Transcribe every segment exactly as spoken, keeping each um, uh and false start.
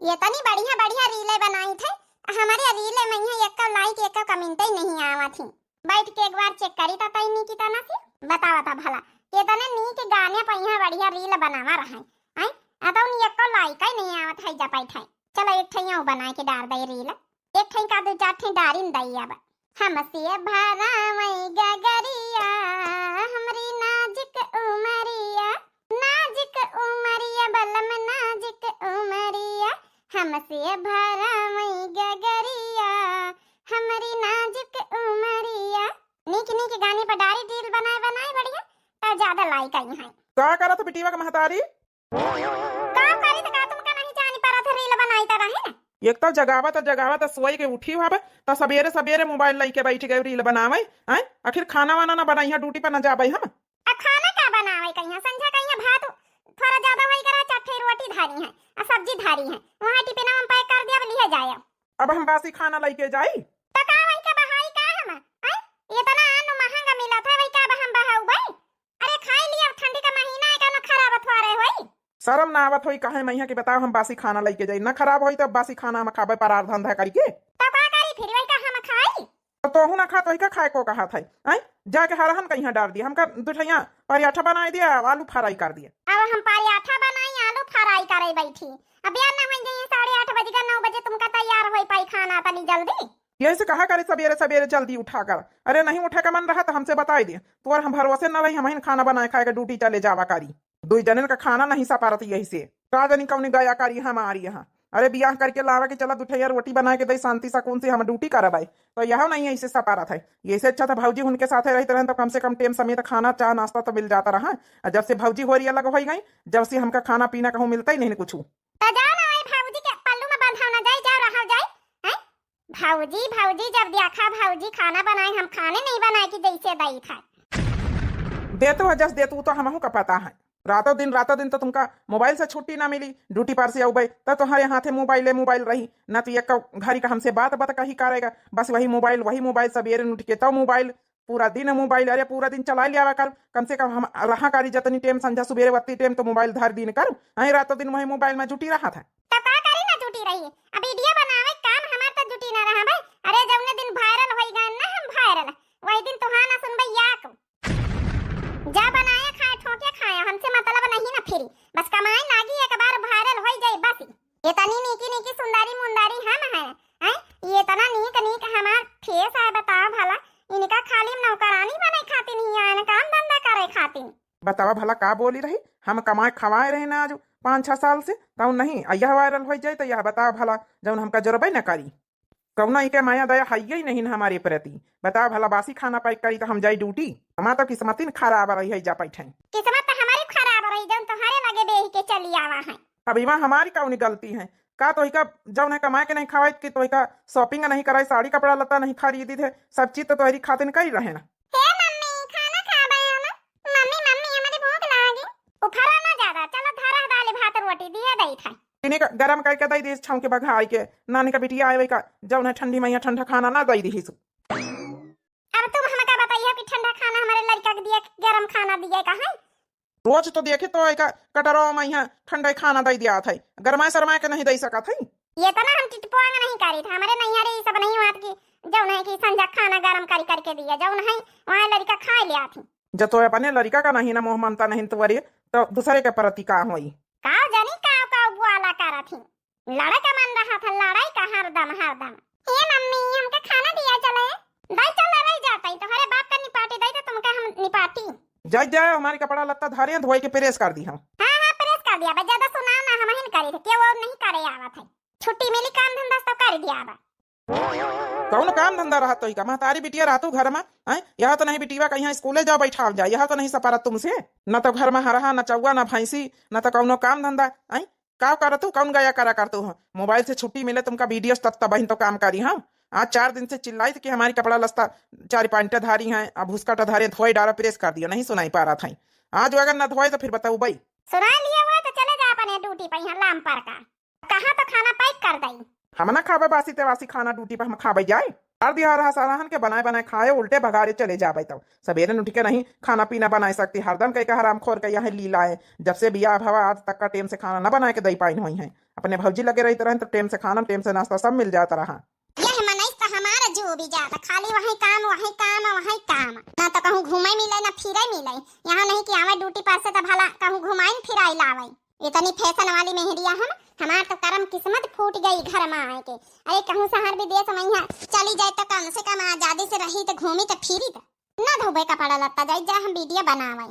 ये तनी बढ़िया बढ़िया रीले बनाई थे, हमारे रीले में यहाँ एक like एक comment ही नहीं आवत ही। बैठ के एक बार check करी ता तई नीकी तना से बतावा ता भला, ये तने नीक गाने पर यहाँ बढ़िया रील बनावा रहा है। हैं? आ तो उन एक like ही नहीं आवत है, जा बैठ है। चलो एक ठे यहाँ बनाए के डार दे रील। एक ठे का दो चार ठे डारिन दई अब। हमसे भरावई गगरिया, हमरी नाजुक उमरिया, नाजुक उमरिया बलम, नाजुक उमरिया, हमसे भरावई गगरिया, हमरी नाजुक उमरिया। नीक नीक गाने पर डारी रील बनाए बनाए बढ़िया, त ज्यादा like आई हैं। का करत बिटिया के महतारी? का करी त का तुमका नहीं जानी परत है, रील बनाई त रहे। एक तो जगावत जगावत सोई के उठी हुआ बा, त सबेरे सबेरे मोबाइल लइके बैठ गए रील बनावे। हैं? आखिर खाना वाना ना बनाई है, ड्यूटी पर ना जाबे हम। आ खाना का बनावे कहिया? संझा कहिया भात थोड़ा ज्यादा होई करा, चार ठे रोटी धारी है, आ सब्जी धारी है, वहाँ टिफिन में पैक कर दिया, अब लिहे जाए। अब हम बासी खाना लइके जाई? त का वही का बहाई का हम? हैं? इतना अन्न महंगा मिलत है, वही का अब हम बहाऊ भाई? अरे खाई लिया, ठंडी का महीना है, का ना खराब अथवा रहे होई? शर्म ना आवत होई कहे मैया कि बताओ हम बासी खाना लइके जाई? ना खराब होई तब बासी खाना हम खाबे परार धंधा करिके। तो का करी फिर, वही का हम खाई? तो तोहू ना खा, तो का खाए को कहा था? हैं? जाके हरहन कहिया डार दिया, हमका दुठैया पराठा बनाए दिया, आलू फ्राई कर दिया। अब हम पराठा बनाई, आलू फ्राई करे बैठी। अब यार ना होई जाइए साढ़े आठ बज गए, नौ बजे तुमका तैयार होई पाई खाना तनी जल्दी। यही से कहा करे सबेरे सबेरे जल्दी उठा कर। अरे नहीं उठे का मन रहा तो हमसे बताई दे। तोर हम भरोसे न रही, हम ही खाना बनाए खाए के ड्यूटी चले जावा करी। दुई जने का खाना नहीं सपारत यही से। का जानी कौनी गया करी हमारी यहाँ। अरे बियाह करके लावा के चला दुठैया रोटी बनाए के दे, शांति सुकून से हम ड्यूटी करब आई। तो यह नहीं ऐसे सपारत है। यही से अच्छा था भौजी उनके साथे रहते रहन तो कम से कम टेम समेत खाना, चाह, नाश्ता तो मिल जाता रहा। और जब से भौजी होरी अलग होई गई, जब से हमका खाना पीना कहूँ मिलता ही नहीं कुछ। तो जाओ ना, वही भौजी के पल्लू में बंधाव ना जाई, जाओ रहा जाई। हैं? भौजी, भौजी जब देखा भौजी खाना बनाए, हम खाने नहीं बनाए कि जैसे दई था। देतू है जस देतू, तो हमहू का पता है। रातों दिन, रातों दिन तो तुमका मोबाइल से छुट्टी ना मिली। ड्यूटी पर से आउबे तो तुम्हारे हाथे मोबाइल, मोबाइल रही ना, तो एक घड़ी का हमसे बात बात कही करेगा। बस वही मोबाइल, वही मोबाइल, सबेरे उठ के तो मोबाइल, पूरा दिन मोबाइल। अरे पूरा दिन चला लियावा कर, कम से कम हम रहा करी जतनी टेम संझा सुबेरे वत्ती टेम तो मोबाइल धर दिन कर। हैं, रातों दिन वही मोबाइल में जुटी रहा था। तो का करी ना जुटी रही, अब वीडियो बनावे काम हमार तो जुटी ना रहा भाई। अरे जौने दिन वायरल होई गए ना हम वायरल, वही दिन तुहार ना सुनबे याक। जा बनाए खाए, ठोके खाए, हमसे मतलब नहीं ना फिरी। बस कमाए लागी, एक बार वायरल होई जाए बस। ये तनी नीकी नीकी सुंदरी मुंदरी हम हैं, हैं? ये तना नीक नीक हमार फेस है, बताओ भला। इनका खाली नौकरानी बने खातिर ही आए ना, काम धंधा करे खातिर। बतावा भला का बोली रही, हम कमाए खवाए रहे ना आज पाँच छह साल से, तब नहीं, आ यह वायरल हो जाए तो यह बतावा भला, जौन हमका जरूरबे न करी। कौनो इके माया दया है ही नहीं न हमारे प्रति। बतावा भला बासी खाना पैक करी तो हम जाई ड्यूटी? हमार तो किस्मतिन खराब रही है, जा बैठे। किस्मत तो हमारी खराब रही, जौन तुम्हारे लगे बेही के चली आवा है। अब इमा हमारी कौन गलती है? का तो इका जौन है कमाए के नहीं खवाई कि तो इका शॉपिंग नहीं कराई, साड़ी कपड़ा लत्ता नहीं खरीदी थे, सब चीज तो तोहरी खातिर करी रहे ना। हे मम्मी, खाना खाबे हम। मम्मी, मम्मी, हमारी भूख लागी। उफरा ना ज्यादा, चलो धरा दाल भात रोटी दिए दई था। इन्हीं का गरम करके दई दी छौं के बघाई के, नानी का बिटिया आए का जौन है ठंडी मैया ठंडा खाना ना दई दी सु। अब तुम हमका बताइए कि ठंडा खाना हमारे लड़का के दिए, गरम खाना दिए का है? रोज तो देखे तो एका कटरवा में यहाँ ठंडा खाना दई दिया था, गरमाए सरमाए के नहीं दई सकत है। ये तो ना हम टिटपोंग नहीं करी था, हमारे नैहरे ये सब नहीं हुआ कि जौन है कि संझा खाना गरम करी करके दिया, जौन है वहाँ लड़का खा लिया थी। जब तो अपने लड़का का नहीं ना मोह मानता नहीं तो वरे, तो दूसरे के प्रति का होई? का जानी का का बुआला करत ही। लड़े का मन रहा था, लड़ाई का हरदम, हरदम। हे मम्मी, हमका खाना दिया चले। दाई चल रही जाता ही, तोहरे बाप का निपाटी दाई तो तुमका हम निपाटी। जाई जाए, हमारी कपड़ा लत्ता धारे हैं, धोए के प्रेस कर दी हम। हाँ, हाँ, प्रेस कर दिया बा, ज्यादा सुनाओ ना, हम ही करी थे, क्यों और नहीं करे आवत है। छुट्टी मिली काम धंधा से तो कर दिया बा। कौन काम धंधा रहा तो ही का, महतारी बिटिया रहतू घर में, हैं? यहाँ तो नहीं बिटिया कहीं स्कूले जाओ बैठाव जाए, यहाँ तो नहीं सपारत तुमसे, न तो घर में हरहा, न चौवा, न भैंसी, न तो कौनो काम धंधा, हैं? का करतू, कौन गया करा करतू हो? मोबाइल से छुट्टी मिले तुमका, वीडियो तब तब ही तो काम करी हम। आज चार दिन से चिल्लाई थी कि हमारी कपड़ा लस्ता चार पैंटे धारी हैं, अब उसका तो धारे धोए डारा प्रेस कर दिया, नहीं सुनाई पा रहा था। आज अगर न धोए तो फिर बताऊ बई। सुना लिया हुआ तो चले जा अपने ड्यूटी पे, यहाँ लाम पर का। कहाँ तो खाना पैक कर दई। हम ना खाबे बासी तेवासी खाना, ड्यूटी पे हम खाबे जाए। कर दिया रहा साराहन के बनाए बनाए खाए, उल्टे भगारे चले जाबे। तब सवेरे उठ के नहीं खाना पीना बनाए सकती, हरदम कह के हराम खोर के यहाँ लीला है। जब से बियाह भवा आज तक का टेम से खाना ना बनाए के दई पाइन होई है। अपने भौजी लगे रहित रहन तो टेम से खाना, टेम से नाश्ता सब मिल जात रहा। यह मनई त हमारा जो भी जाता, खाली वही काम, वही काम, वही काम। ना तो कहूँ घूमे मिले, ना फिरे मिले। यहाँ नहीं कि आवे ड्यूटी पर से तो भला कहूँ घुमाइन फिराई लावे। इतनी फैशन वाली मेहरिया हम, हमार तो करम किस्मत फूट गई घर में आए के। अरे कहूँ शहर विदेश में यहाँ चली जाए तो कम से कम आजादी से रही तो घूमी तो फिरी तो। ना धोबे कपड़ा लत्ता, जाई जा हम वीडियो बनावे।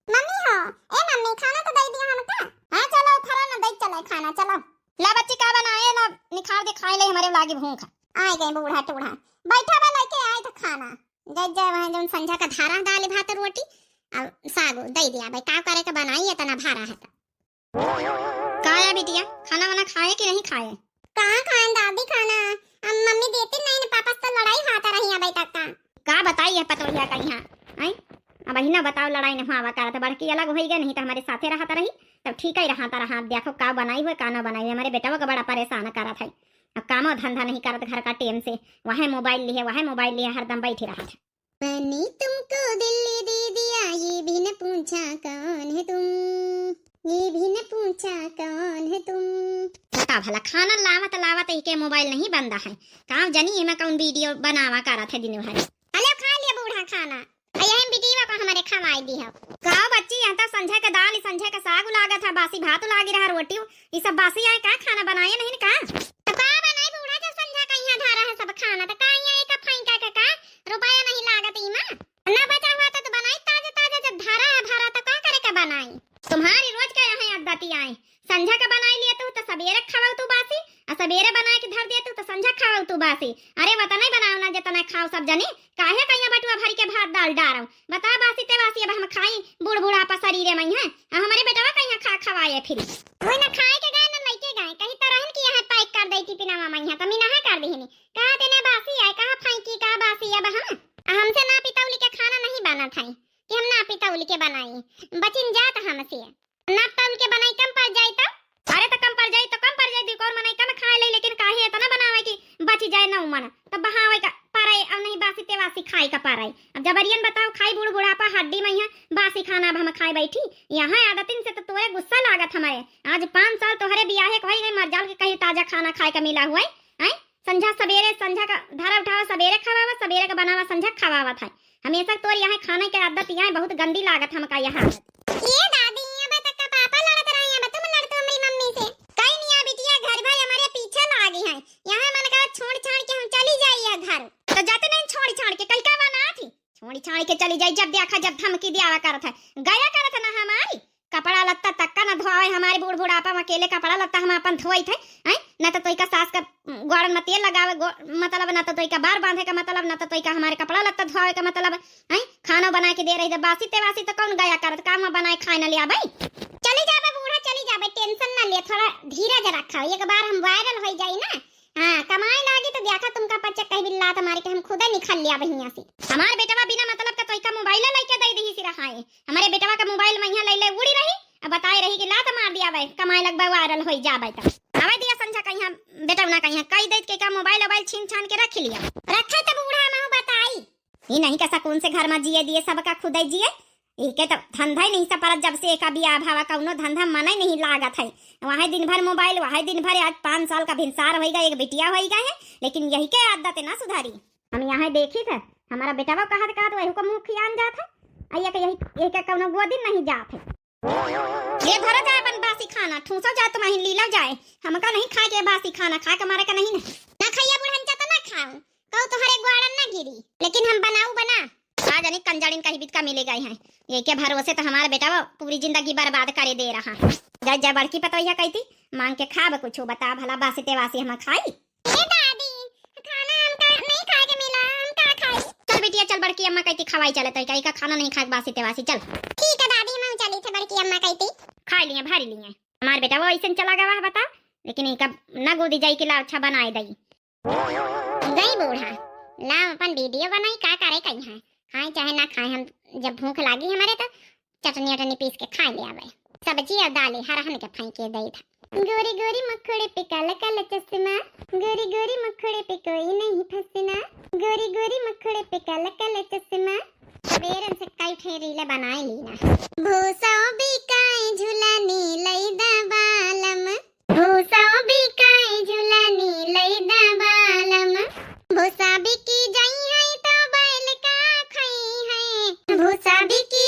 मम्मी हो, ए मम्मी, खाना तो दे दिया हमका। हाँ, चलो, फरा ना दे चले खाना, चलो। ला बच्ची, का बनाए, ला निखार दे, खाए ले, हमरे लागी भूख। आए गए बूढ़ा टूढ़ा। बैठा बा, लेके आए तो खाना। जय जय, वहाँ जौन संझा का धारा दाल भात रोटी, अब सागो दे दिया भाई, का करे के बनाई, इतना भारा है तो। का है बिटिया, खाना वाना खाए कि नहीं खाए? कहाँ खाए दादी खाना? अब मम्मी देती नहीं ना, पापा से तो लड़ाई होता रही अबे तक का। का बताई है पतोहिया का यहाँ, हैं? अब अही ना बताओ, लड़ाई न हुआ करत, बड़की अलग होई गए, नहीं तो हमारे साथे रहत रही, तब ठीक ही रहत रहा। अब देखो का बनाई हुए, का ना बनाई हुए, हमारे बेटवा का बड़ा परेशान करत है। अब कामो धंधा नहीं करत घर का टेम से, वह मोबाइल लिए, वह मोबाइल लिए हरदम बैठी रहत है। मैंने तुमको दिल दे दिया, ये भी न पूछा कौन है तुम, ये भी न पूछा कौन है तुम। बता भला, खाना लावत लावत इके मोबाइल नहीं बंदा है, का जनी एमा कौन वीडियो बनावा करत है दिन भर। अले खा लिया बूढ़ा खाना, आ यही वीडियो को हमारे खवाई दी है। का बच्ची, यहाँ तो संझा के दाल, संझा के साग लागत है, बासी भात लागी रहा, रोटी, ये सब बासी आए का, खाना बनाए नहीं न का? तो का बनाई बूढ़ा, जब संझा का यहाँ धारा है सब खाना, तो का यहाँ एक फेंका के का रुपया नहीं लागत इमा? ना बचा हुआ तो, तो बनाई ताजा ताजा, जब धारा है भरा तो का करे का बनाई? तुम्हारी रोज का यहाँ आदत आए, संझा का बनाई लिए तू तो सबेरे खावा तू बासी, आ सबेरे बना के धर दिए तू तो संझा खावा तू बासी। अरे वतन ही बनाओ ना, जितना खाओ सब जने, काहे कहिया बटुआ भर के भात दाल डारम? बता बासी ते बासी अब हम खाई, बूढ़ बुढ़ापा शरीरे में है, आ हमारे बेटवा कहिया खा खवाए फिर। वो ना खाए के गए ना लेके गए, कहीं तो रहन कि यहाँ पैक कर देती पिनावा में, यहाँ तो मिनाहा कर दीहनी। कहा तेने बासी आए, कहा फेंकी, कहा बासी अब हम, आ हमसे ना पितौली के खाना नहीं बनत है कि हम ना पितौली के बनाई, बचिन जात हमसे। नाप तौल के बनाई कम पड़ जाई तो? अरे तो कम पड़ जाई तो कम पड़ जाई, दुई कौर मनई कम खाए ले, लेकिन काहे इतना बनावे कि बची जाए नौ मन, तब बहावे का परे, और नहीं बासी तेवासी खाए का परे। अब जबरियन बताओ, खाई बूढ़ बुढ़ापा हड्डी में यहाँ बासी खाना अब हम खाए बैठी। यहाँ आदतिन से तो तोरे गुस्सा लागत हमारे। आज पाँच साल तोहरे बियाहे के होई गई, मर जाल के कहीं ताजा खाना खाए का मिला हुआ है, हैं? संझा सबेरे, संझा का धारा उठावा, सबेरे खवावा, सबेरे का बनावा, संझा खवावत है। हमेशा तोर यहाँ खाने के आदत यहाँ बहुत गंदी लागत हमका यहाँ। ये दादी, अब तक का पापा लड़त रहे, अब तुम लड़ते हो मेरी मम्मी से। कहीं नहीं, आ बिटिया घर भाई हमारे पीछे लागी हैं। यहाँ मन करा छोड़ छाड़ के हम चली जाई ये घर। तो जाते नहीं छोड़ छाड़ के, कल का बना थी? छोड़ छाड़ के चली जाई, जब देखा जब धमकी दियावा करत है, गया करत है ना हमारी। कपड़ा लत्ता तक का ना धोआवे, हमारे बूढ़ बुढ़ापा में अकेले कपड़ा लत्ता हम अपन धोइत है, हैं? ना तो तोइका सास का, उम, गोड़न में तेल लगावे, गो-, मतलब, ना तो तोइका बार बांधे का मतलब, ना तो तोइका हमारे कपड़ा लत्ता धोआवे का मतलब, हैं? खाना बना के दे रही तो बासी ते बासी तो कौन गया करत, काम में बनाए खाए ना लिया भाई। चली जाबे बूढ़ा, चली जाबे, tension ना लिया, थोड़ा धीरज रखा, एक बार हम viral हो जाई ना, हाँ, कमाए लागी तो देखा तुमका पच्चा कहीं भी लात मारी के हम खुदे निखल लिया बहिया से। हमार बेटवा बिना मतलब का तोइका मोबाइल लेके दे दही सिरा खाए। हमारे बेटवा का मोबाइल में यहाँ ले ले उड़ी रही, अब बताए रही कि लात मार दिया बे, कमाए लगबे viral होई जाबे त। आवे दिया संझा कहिया बेटवा ना कहिया कई देत के का मोबाइल वोबाइल छीन छान के रख लिया। रखे तो बूढ़ा महू बताई। ई नहीं का सकून से घर में जिए दिए, सबका खुदे जिए। इके तो धंधा ही नहीं सपरत, जब से एका बियाह भावा कौनो धंधा मना ही नहीं लागत है। वहाँ दिन भर मोबाइल, वहाँ दिन भर, आज पाँच साल का भिनसार होई गए, एक बिटिया होई गए है, लेकिन यही के आदत ना सुधारी। हम यहाँ देखी थे, हमारा बेटवा कहत कहत वही को मुँह खियान जात है, आ ये के यही, ये के कौनो गोदी नहीं जात है। ये धरा जाए अपन बासी खाना, ठूसा जाए तुम्हें लीला जाए, हमका नहीं खाए के बासी खाना, खाए के मारे का नहीं ना। ना खाइया बुढ़न चाहता ना खाऊं, कहू तोहरे ग्वाड़न ना गिरी, लेकिन हम बनाऊ बना। का जानी कंजड़िन कहीं बिचका मिले गए हैं, ये के भरोसे तो हमारा बेटा वो पूरी जिंदगी बर्बाद करे दे रहा। जय जय बड़की पतोहिया कहती, मांग के खाब कुछ, बता भला बासी ते वासी हम खाई। ए दादी, खाना हमका नहीं खाए के मिला, हम का खाई? चल बिटिया चल, बड़की अम्मा कहती खवाई चले तो का खाना नहीं खाए बासी ते वासी, चल। ठीक है दादी, हम चली थे बड़की अम्मा कहती। खा लिए, भर लिए। हमार बेटा वो ऐसे चला गवा है, बता, लेकिन इनका ना गोदी जाई कि ला अच्छा बनाए दई। गई बूढ़ा, ला अपन वीडियो बनाई, का करे कहीं है, खाए चाहे ना खाए, हम जब भूख लागी हमारे तो चटनी वटनी पीस के खाए ले आवे। सब्जी और दाले हरहन के फेंके दे था। गोरी गोरी मुखड़े पे काला काला चश्मा, गोरी गोरी मुखड़े पे कोई नहीं फंसना, गोरी गोरी मुखड़े पे काला काला चश्मा। बेरन से कई ठे रीले बनाए ली ना। भूसा बिकाए झुलानी लई दा बालम, भूसा शादी की